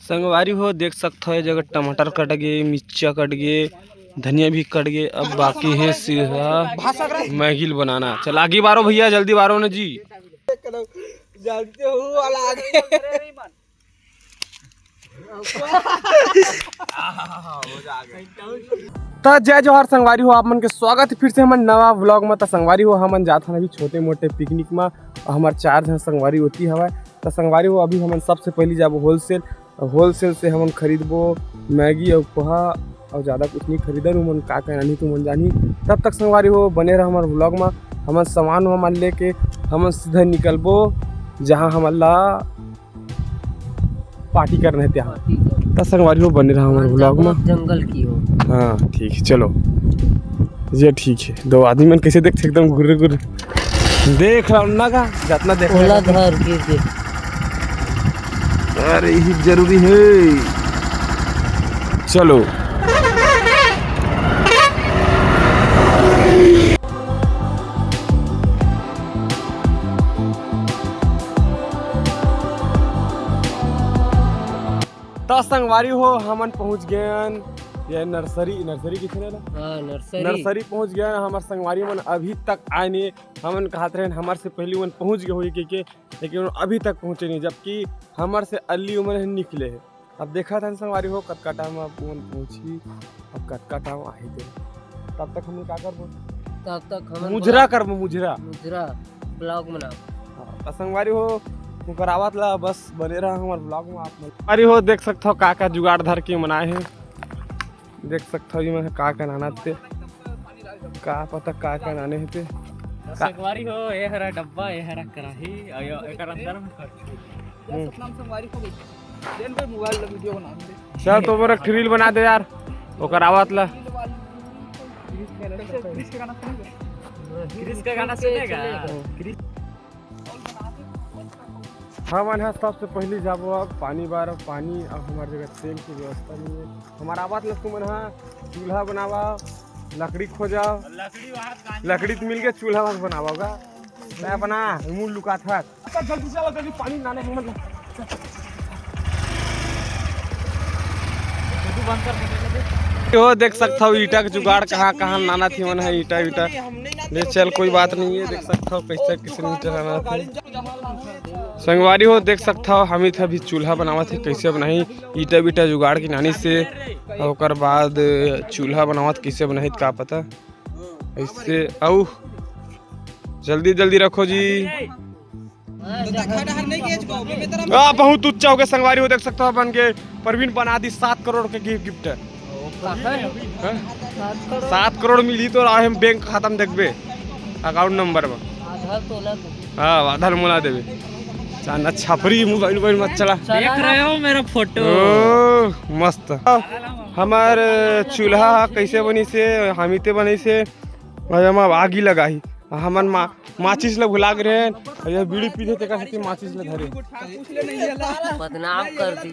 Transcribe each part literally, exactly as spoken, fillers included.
संगवारी हो, देख सकथव, ये जगह टमाटर कट गे, मिर्चा कट गे, धनिया भी कट गे। अब बाकी हे सिरहा मैगी ल बनाना। चल आगे बारो भैया, जल्दी बारो न जी। जानते हो वाला आगे। त जय जोहार संगवारी हो, आप मन के स्वागत हे फिर से हमन नवा व्लॉग म। त संगवारी हो, हमन जात हन अभी छोटे मोटे पिकनिक म, अउ हमर चार झन संगवारी ओती हवय। त संगवारी हो, अभी हमन सबसे पहिली जाबो होलसेल। होलसेल से हमन खरीदबो मैगी अउ पोहा, अउ ज्यादा कुछ नहीं खरीदन। उमन का का लानही तुमन जानही। तब तक संगवारी हो, बने रह हमर व्लॉग म। हमन सामान वामान लेके हमन सीधा निकलबो, जहाँ हमन ला पार्टी करना हे तिहाँ। त संगवारी हो, बने रह हमर व्लॉग म। जंगल की हो। हाँ, ठीक हे, चलो। ये ठीक हे। दो आदमी मन कैसे देखथे, एकदम गुर्रे गुर्रे। देख रहा हूँ ना का, जितना देख रहा हूँ। धर गिर गे। अरे, यही जरूरी है। चलो। त संगवारी हो, हमन पहुंच गए हन ये नर्सरी, नर्सरी किथे ना? हाँ, नर्सरी। नर्सरी पहुंच गए हन। हमर संगवारी मन अभी तक आए नहीं। हमन कहत रहेन हमर से पहली मन पहुंच गए होही के, के, लेकिन अभी तक पहुंचे नहीं, जबकि हमर से अल्ली उमन ह निकले हे। अब देखत हन संगवारी हो, कतका टाइम अब उमन पहुंचही, अब कतका टाइम आही दे। तब तक हमन का करबो? तब तक हमन मुजरा करबो, मुजरा। मुजरा vlog बनाओ। हाँ, त संगवारी हो, ओकर आवत ला बस बने रहा हमर vlog में आप मन। संगवारी हो, देख सकथव का का जुगाड़ धर के बनाए हे। देख सकथव, इमे का का नानत ते, का पता का का नाने हे ते। का संगवारी हो, ये हरा डब्बा, ये हरा कढ़ाई, अउ ये एकर अंदर में हम्म। सतनाम संगवारी हो गई। जेन पे मोबाइल ला वीडियो बना दे। चल, तो मोर एक reel बना दे यार, ओकर आवत ला। कैसे क्रिस के गाना सुनेगा? क्रिस के गाना सुनेगा? हमन ह सबसे पहली जाबो अब पानी बर, पानी। अब हमार जगह तेल की व्यवस्था नहीं है। हमार आवत ल तुमन ह चूल्हा बनावा, लकड़ी खोजा, लकड़ी तो मिल गया, चूल्हा बस बनावा का। मैं अपना मुंह लुका था। जल्दी चलो, जल्दी पानी लाने हमन। वो देख सकता हूँ ईटा के जुगाड़ कहाँ कहाँ लाना थी मन है ईटा ईटा। ले चल, कोई बात नहीं है, देख सकता हूँ कैसे किसी ईटा लाना थी। संगवारी हो, देख सकता हूँ हम इथे अभी चूल्हा बनावत है, कैसे बनाही ईटा बीटा जुगाड़ की नानी से, ओकर बाद चूल्हा बनावत कैसे बनाही का पता। ऐसे अउ जल्दी जल्दी रखो जी। आ, बहुत ऊंचा हो गया संगवारी हो, देख सकता हो बन के। परवीन बना दी सात करोड़ के गिफ्ट, गिफ्ट। हाँ? सात करोड़ मिली तो हम बैंक खाता में देखबे, अकाउंट नंबर में। हाँ, आधार मोला देबे। चांदा छपरी मोबाइल, मोबाइल मत चला। देख रहे हो मेरा फोटो? ओ, मस्त। हमार चूल्हा कैसे बनी से, हमीते बनी से, भाई हम अब आगी लगाही। हमन मा-, माचिस ल भुला गे रहेन, अउ ये बीड़ी पीथे तेकर सेती माचिस ल धरे। बदनाम कर दी।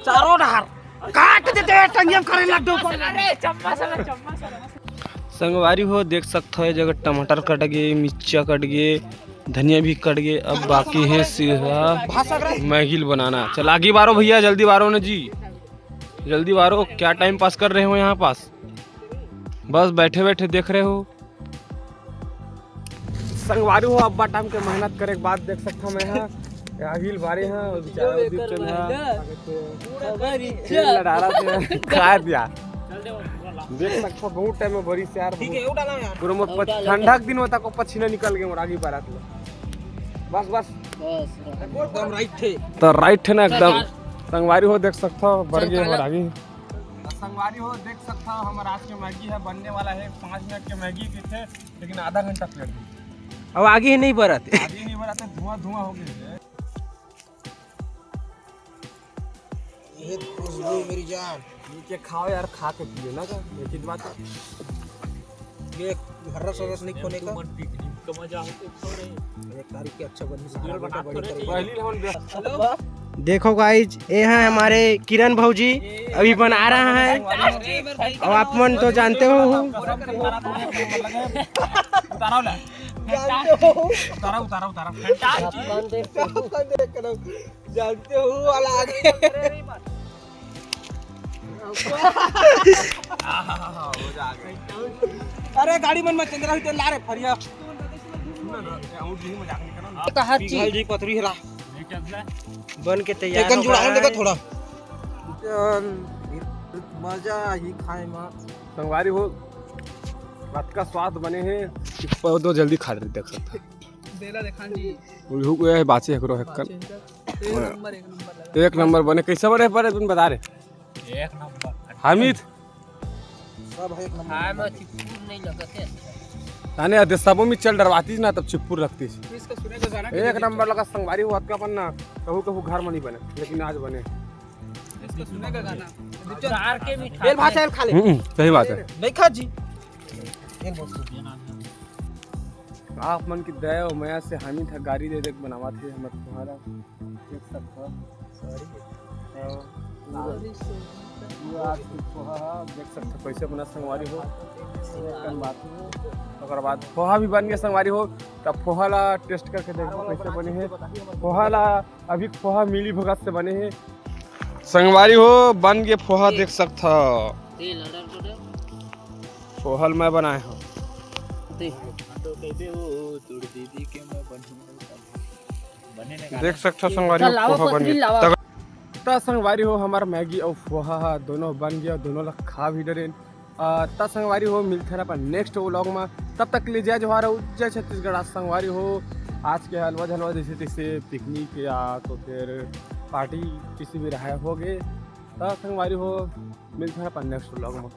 चारों डहार काट देते हैं, टंगियम करे लड्डू पर। संगवारी हो, देख सकथो, ये जगह टमाटर कट गे, मिर्चा कट गे, धनिया भी कट गे। अब बाकी है सिर्फ मैगी ल बनाना। चल आगे बारो भैया, जल्दी बारो ना जी, जल्दी बारो। क्या टाइम पास कर रहे हो यहाँ पास? बस बैठे बैठे देख रहे हो। संगवारी हो, अब्बा टाइम के मेहनत करे के बाद देख सकथो मैं हा, अगिल बारे हा, और बेचारा उदीप चंद हा, तेल लड़ारा से खा दिया। देख सकथो बहुत टाइम में बरी से यार, पूरा मोर पछ-, ठंडा के दिन में तको पछीना निकल गए मोर आगी बारात में। बस, बस। एकदम राइट थे। तो राइट थे ना एकदम। संगवारी हो, देख सकथो, बढ़ गए मोर आगी। तो संगवारी हो, देख सकता हो, हमारा आज के मैगी है, बनने वाला है पाँच मिनट के मैगी के थे, लेकिन आधा घंटा पेड़ दी। अब आगे ही नहीं बरत। आगे नहीं बरत, धुआं धुआं हो गया है। ये खुशबू मेरी जान। ये क्या खाओ यार, खा के पियो ना का, एक ही बात है। ये हर्रा सरस नहीं खोने का। पिकनिक का मजा हो तो एक तारीख के अच्छा बनी से। पहली हम देखो गाइज, ये है हमारे किरण भौजी, अभी बना रहा है। और आप मन तो जानते हो। जानते हो? उतारा, उतारा, उतारा। फैंटास्टिक। अपन देख के अपन देख के जानते हो वाला आगे। आहा, हो जा आगे। अरे गाड़ी मन में चंद्रा हुई तो ला रे फरिया। सुन ना, हम यही मजाक नहीं करना। तो हर चीज। पिघल जी पतरी हला। बन के तैयार एकन हो जुड़ा गया देखो है। थोड़ा। मजा ही खाए में। संगवारी हो, भात का स्वाद बने हैं। पौधो जल्दी खा रहे देख सकता। देला देखान जी। उल्हू को यह बाचे एकरो हेक्कन। बाचे हेक्कन। एक नंबर, एक नंबर लगा। एक नंबर बने, कैसे बने पर तुम बता रहे? एक नंबर। हामिद? सब है एक नंबर। खाए में चिप्पुर नहीं लगते। ताने अदे सबो में चल डरवातीस ना, तब चिप्पुर लगतीस। इसका सुने तो गाना एक नंबर लगा संगवारी हो, अतका पन्ना। कहू कहू घर में नहीं बने, लेकिन आज बने। इसका सुने का गाना। चार के मिठाई। बेल भाषा खा ले। हम्म, सही बात है। नहीं खा जी। ये बोल। आप मन की दया और मया से हामिद ह गारी दे दे के बनावत हे हमर तुम्हारा। देख सकत हो। सॉरी। तो पूरा, पूरा आज के पोहा ह, देख सकत हो कैसे बना संगवारी हो। एक बात हो। ओकर बाद पोहा भी बन गया संगवारी हो, तब पोहा ला टेस्ट करके देखो कैसे बने हे। पोहा ला अभी पोहा मिली भगत से बने हे। संगवारी हो, बन के पोहा देख सकत हो। तेल order कर। पोहा ल मैं बनाए हूँ। दे। तो कहते हो तोर दीदी के मैं बनूँ। बने ने देख सकत हो संगवारी हो, चल, लावा पोहा बन पतरी गया। लावा। तग-, त संगवारी हो, हमार मैगी और पोहा ह, दोनों बन गया, दोनों ला खा भी डरेन। आ, त संगवारी हो, मिलते हैं अपन नेक्स्ट व्लॉग में। तब तक के लिए जय जोहार और जय छत्तीसगढ़। आज संगवारी हो, आज के हलवा झलवा जैसे तैसे पिकनिक या तो फिर पार्टी किसी भी रहा हो गए। त संगवारी हो, मिलते हैं अपन नेक्स्ट व्लॉग में।